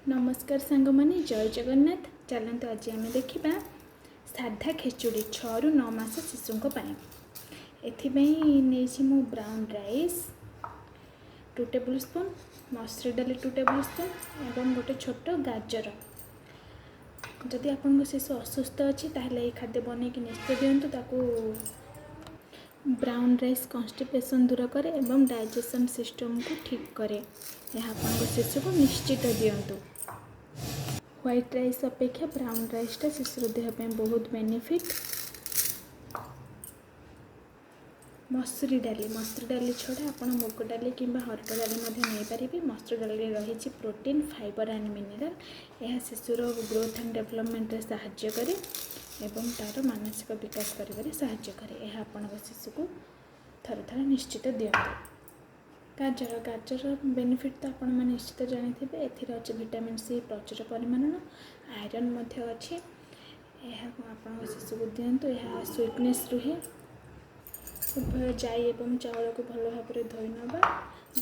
ନମସ୍କାର ସାଙ୍ଗମାନେ, ଜୟ ଜଗନ୍ନାଥ। ଚାଲନ୍ତୁ, ଆଜି ଆମେ ଦେଖିବା ସାଧା ଖେଚୁଡ଼ି 6ରୁ 9 ମାସ ଶିଶୁଙ୍କ ପାଇଁ। ଏଥିପାଇଁ ନେଇଛି ମୁଁ ବ୍ରାଉନ୍ ରାଇସ୍ 2 ଟେବୁଲ୍ ସ୍ପୁନ୍, ମସୁର ଡାଲି 2 ଟେବୁଲ୍ ସ୍ପୁନ୍ ଏବଂ ଗୋଟେ ଛୋଟ ଗାଜର। ଯଦି ଆପଣଙ୍କ ଶିଶୁ ଅସୁସ୍ଥ ଅଛି, ତାହେଲେ ଏହି ଖାଦ୍ୟ ବନେଇକି ନିଶ୍ଚୟ ଦିଅନ୍ତୁ ତାକୁ। ବ୍ରାଉନ୍ ରାଇସ୍ କନଷ୍ଟିପେସନ୍ ଦୂର କରେ ଏବଂ ଡାଇଜେସନ୍ ସିଷ୍ଟମ୍କୁ ଠିକ୍ କରେ। ଏହା ଆପଣଙ୍କ ଶିଶୁକୁ ନିଶ୍ଚିତ ଦିଅନ୍ତୁ। ହ୍ୱାଇଟ୍ ରାଇସ୍ ଅପେକ୍ଷା ବ୍ରାଉନ୍ ରାଇସ୍ଟା ଶିଶୁର ଦେହ ପାଇଁ ବହୁତ ବେନିଫିଟ୍। ମସୁରୀ ଡାଲି, ମସୁରୀ ଡାଲି ଛଡ଼ା ଆପଣ ମୁଗ ଡାଲି କିମ୍ବା ହରଡ଼ ଡାଲି ମଧ୍ୟ ନେଇପାରିବେ। ମସୁରୀ ଡାଲିରେ ରହିଛି ପ୍ରୋଟିନ୍, ଫାଇବର୍ ଆଣ୍ଡ ମିନେରାଲ୍। ଏହା ଶିଶୁର ଗ୍ରୋଥ୍ ଆଣ୍ଡ ଡେଭଲପମେଣ୍ଟରେ ସାହାଯ୍ୟ କରେ ଏବଂ ତା'ର ମାନସିକ ବିକାଶ କରିବାରେ ସାହାଯ୍ୟ କରେ। ଏହା ଆପଣଙ୍କ ଶିଶୁକୁ ଥରେ ଥରେ ନିଶ୍ଚିତ ଦିଅନ୍ତୁ। ଗାଜର, ଗାଜର ବେନିଫିଟ୍ ତ ଆପଣମାନେ ନିଶ୍ଚିତ ଜାଣିଥିବେ। ଏଥିରେ ଅଛି ଭିଟାମିନ୍ ସି ପ୍ରଚୁର ପରିମାଣର, ଆଇରନ୍ ମଧ୍ୟ ଅଛି। ଏହାକୁ ଆପଣଙ୍କ ଶିଶୁକୁ ଦିଅନ୍ତୁ। ଏହା ସୁଇଟନେସ୍ ରୁହେ। ଉଭୟ ଜାଇ ଏବଂ ଚାଉଳକୁ ଭଲ ଭାବରେ ଧୋଇ ନେବା।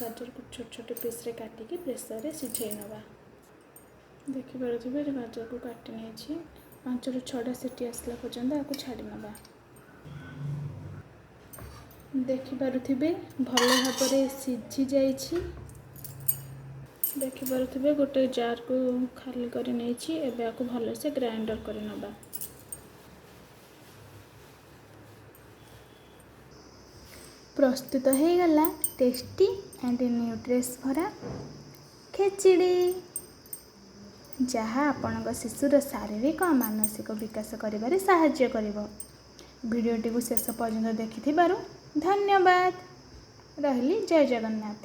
ଗାଜରକୁ ଛୋଟ ଛୋଟ ପିସ୍ରେ କାଟିକି ପ୍ରେସରରେ ସିଝାଇ ନେବା। ଦେଖିପାରୁଥିବେ, ଗାଜରକୁ କାଟି ନେଇଛି। 5ରୁ 6ଟା ସିଟି ଆସିଲା ପର୍ଯ୍ୟନ୍ତ ଆକୁ ଛାଡ଼ି ନେବା। ଦେଖିପାରୁଥିବେ, ଭଲ ଭାବରେ ସିଝି ଯାଇଛି। ଦେଖିପାରୁଥିବେ, ଗୋଟେ ଜାର୍କୁ ଖାଲି କରି ନେଇଛି। ଏବେ ଆକୁ ଭଲସେ ଗ୍ରାଇଣ୍ଡର କରି ନେବା। ପ୍ରସ୍ତୁତ ହେଇଗଲା ଟେଷ୍ଟି ଆଣ୍ଡ ନ୍ୟୁଟ୍ରିସ୍ ଭରା ଖେଚିଡ଼ି, ଯାହା ଆପଣଙ୍କ ଶିଶୁର ଶାରୀରିକ, ମାନସିକ ବିକାଶ କରିବାରେ ସାହାଯ୍ୟ କରିବ। ଭିଡ଼ିଓଟିକୁ ଶେଷ ପର୍ଯ୍ୟନ୍ତ ଦେଖିଥିବାରୁ ଧନ୍ୟବାଦ। ରହିଲି, ଜୟ ଜଗନ୍ନାଥ।